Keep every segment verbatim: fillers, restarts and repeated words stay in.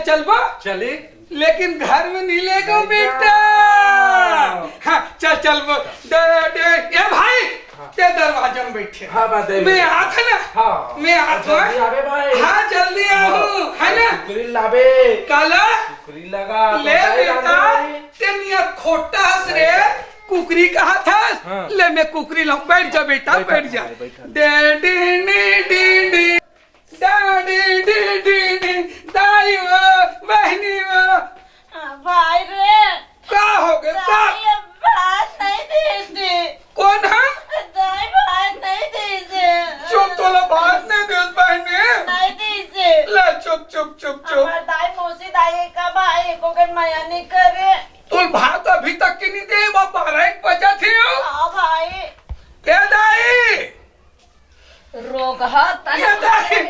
चलबो? चली। लेकिन घर में नहीं लेगो बेटा। हाँ, चल, चलबो। दे, दे, ए भाई, हाँ। ते दरवाजा में बैठे। हाँ, बात है। मैं आत हँव ना? हाँ। मैं आत हँव। जल्दी आबे भाई। हाँ, जल्दी आहूँ, हाँ। है ना? कुकरी लाबे। काला? कुकरी लगा, ले बताए बेटा, रांधे। ते नियत खोटा हस रे, कुकरी कहत हस? हाँ। ले, मैं कुकरी लाऊं, बैठ जा बेटा, बैठा, बैठ जा। बैठा। Day, day, day, day, day. दादी, दी, दी, दी, दाई वो, बहिनी वो। भाई रे। का हो गया? का? दाई अब भात नहीं देते। कौन है? दाई भात नहीं देते। चुप, तोला भात नहीं देते, बहिनी। नहीं देते। ले, चुप, चुप, चुप, चुप। हमार दाई, मौसी दाई का भाई एको कन मया नहीं करे। तोला भात अभी तक के नहीं दे, वो बारह एक बजा थे हो। हाँ भाई। ए दाई। रोगहा तन ये दाई।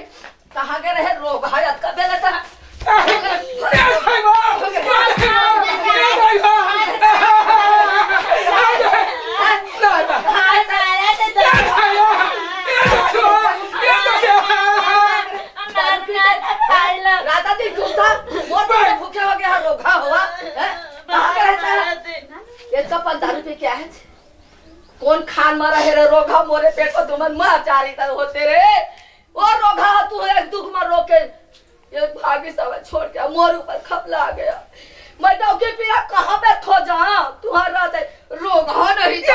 कहाँ गे रहे रोगहा? अतका बेला तक। ए दाई बा। ए दाई बा। ए दाई बा। राता दिन घूमता, मोर तो भूखे हो गया, रोगहा हुआ, हैं? कहाँ गे रहता है? ये तो अपन दारू पी के आए थे। कौन खान मारा है रे रोगहा, मोरे पेट को तुमन मर जा रही तर होते रे। ओ रोगहा, तू एक दुख में रो के, एक भागी सब छोड़ के मोर ऊपर खपला आ गया। मैं डौकी पिया कहाँ पे खोजा? तुम्हारा दे रोगहा नहीं ये था।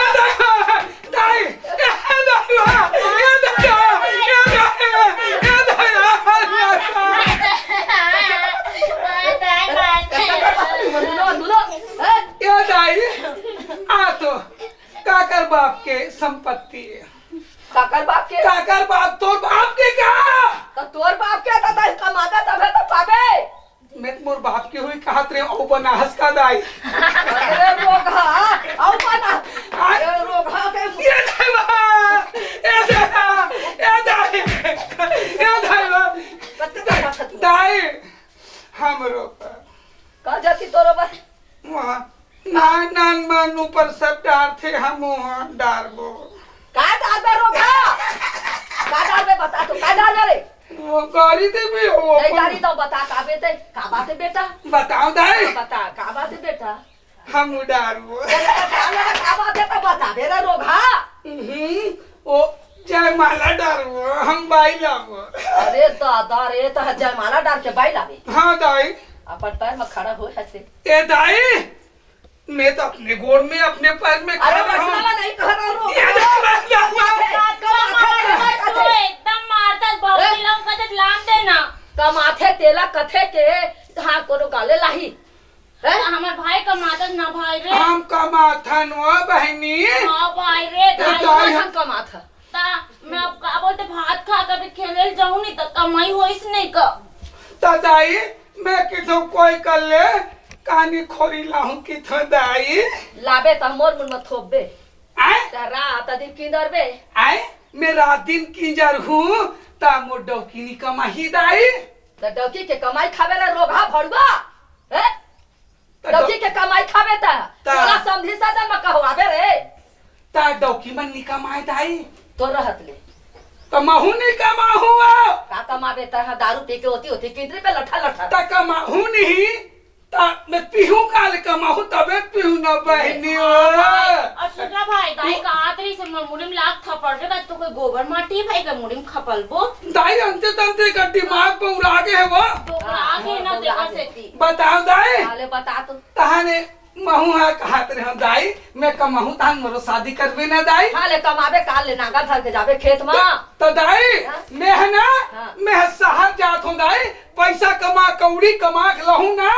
दाई, दाई, ये दाई, ये दाई, ये दाई, ये दाई, ये दाई। दुनो, दुनो, हैं? ये दाई, आ तो काकर बाप के संपत्ति है। काकर बाप के? काकर बाप, तोर बाप के का? तो तोर बाप के तो तैं कमाबे तभे तो पाबे। मैं तो मोर बाप के हुई कहत रे, औ बनाहस का दाई। अरे रोगहा, औ बना। आ? अरे रोगहा के ये दाई बा, ये दाई बा, ये दाई, ये दाई बा। कत्ते बना था तू? दाई, हमरो पर। का जाति तोरो बा? वहाँ नान नान मन ऊपर सब डारथे, हम वहाँ डारबो। का डारबे रोगहा? का डारबे बता तो, का डारबे रे? वो गारी देबे हो नहीं अपन। गारी तो बता, का बेटे, का बात है बेटा? बताओ दाई। बता, का बात है बेटा? हम डारबो। अरे बता ना, का बात है तो बता दे रे रोगहा। हम्म, ओ जयमाला डारबो, हम बाई लाबो। अरे दादा रे, तो जयमाला डार के बाई लाबे? हाँ दाई। अपन पैर में खड़ा हो हसे। ए दाई, मैं तो अपने गोड़ में, अपने पैर में अरे खड़ा हूँ। बसवा नहीं कह रहा रो। ये देख, मैं जाऊंगा। एकदम मारता है, बहुत ए? दिलाऊं, कदे लान देना। कमाथे तेला कथे के, हाँ, कोनो गाले लाही। हैं? तो हमार भाई कमाथन ना भाई रे। हम कमाथन वो बहिनी। हाँ भाई रे, ए, भाई। दाई हम कमाथन। ता, मैं अब का बोलते, भात खा के भी खेले जाऊं नहीं, तो कमाई होइस नहीं का। ता दाई, मैं किथों कोई कर ले, कानी खोरी लाहूं किथों दाई। लाबे त मोर मुन में थोपबे। आय? त रात दिन किंजर बे। आय? मैं रात दिन किंजर हूँ, ता मोर डौकी नी कमाही दाई। त डौकी के कमाई खाबे रे रोगहा भड़ुआ। हैं? त डौकी के कमाई खाबे त, त तोला समधी सदन में कहवाबे रे। त डौकी मन नी कमाए दाई। तो रहत ले। त महू नी कमाहू आ। का कमाबे त, हाँ, दारू पी के होती होती किंतरी पे लठा लठा। त कमाहू नहीं, त मैं पीहू काल कमाहू, तबे पीहू ना बहिनी हो। हाँ भाई, और सुन ना भाई, दाई का आतरी से मैं मुड़ी में लाग थपड़ दे, तो कोई गोबर माटी भाई का मुड़ी में खपलबो। दाई अंते तंते का दिमाग पे उड़ा के है वो। तो उड़ा के ना हाँ, देखा उड़ा से के। बताओ दाई। हाँ, ले बता तो। तहाने महू हा कहत रहे दाई, मैं कमाहू तहान मोरो शादी करबे ना दाई। हाँ, ले कमाबे काल ले नांगर धर के जाबे खेत में। त, त दाई, हाँ? मैं है ना, हाँ। मैं है शहर जात हूँ दाई, पैसा कमा कौड़ी कमा के लाहूँ ना,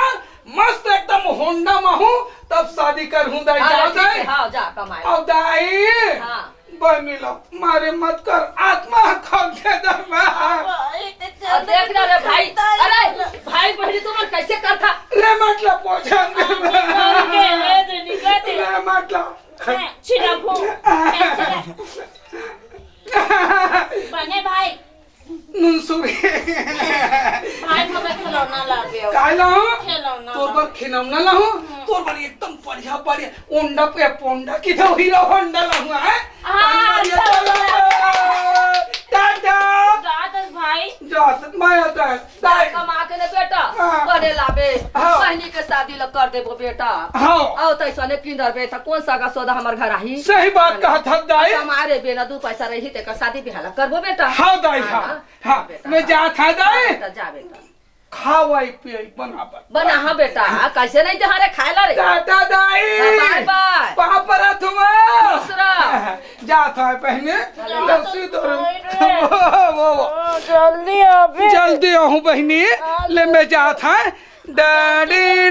मस्त एकदम होंडा में हूँ, तब शादी करहूँ दाई, हाँ, जाओ ठीक है, दाई। हाँ, जा कमाए। अब दाई, हाँ। बहिनी लो, मारे मत कर, आत्मा खोल दे दे मैं। अब देख ना रे भाई, अरे भाई बहिनी तुमन कैसे करथा? रे मतलब पोछन दे। रे मतलब। छिड़ा फूक। बने भाई। नुनसुरी। भाई, मगर खिलौना लाबे हो। काय लाहूं? खिलौना तोर बर खिलौना लाहूं? हम्म। तोर बर एकदम बढ़िया, बढ़िया। ओंडा पे पोंडा की तो हीरो होंडा लाहूं, हैं? हाँ, बढ़िया, अच्छा चलो। होता है। टाटा। जात हस भाई। जात, मैं आता है। जा कमा के ने बेटा, हाँ। बने बहिनी के शादी ल कर देबो बेटा। हाँ। अउ तइसने किंदर बेटा, कोन सगा सोदा हमर घर आही? सही बात कहत हस दाई। कमारे बिना दू पैसा रही, तेकर शादी बिहाव ल करबो बेटा। हाँ दाई, हाँ, हाँ, हाँ। हाँ, बेटा, मैं हाँ। जात हँव दाई। हाँ, बेटा, जा बेटा। खावई पियई बनाबो। बना, हाँ बेटा, कइसे नइ दे हँव रे खाय ला रे। टाटा दाई। हाँ, बाय बाय। पाँव परत हँव। खुश रह। जात हँव बहिनी। जा लस्सी तो दो रे। भाई रे। वो, वो, वो। हाँ, जल्दी आ बे। जल्दी आहूँ बहिनी। आ ले, मैं जात हँव। डैडी।